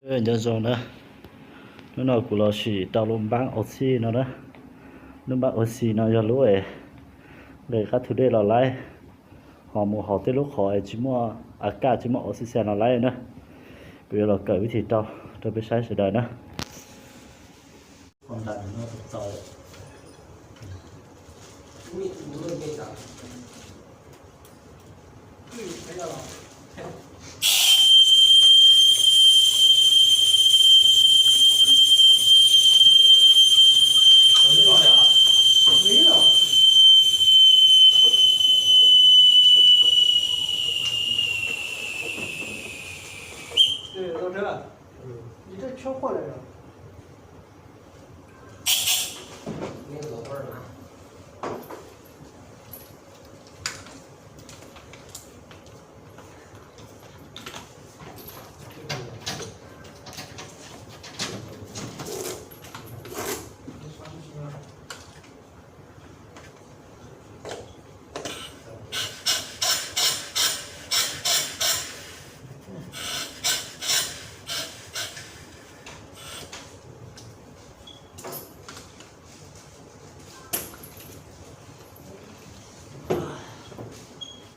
Nyob zoo na, hnub no kuv los sim rau lub npaab oxy no na. Lub npaab oxy no yog lub nqes qab thu dej los laib, ho mus haus tej lub qhov tsis muaj a kaj tsis muaj oxygen los laib na. Kuv yuav los kawm vib thim rau, rau peb saib sawv daws na.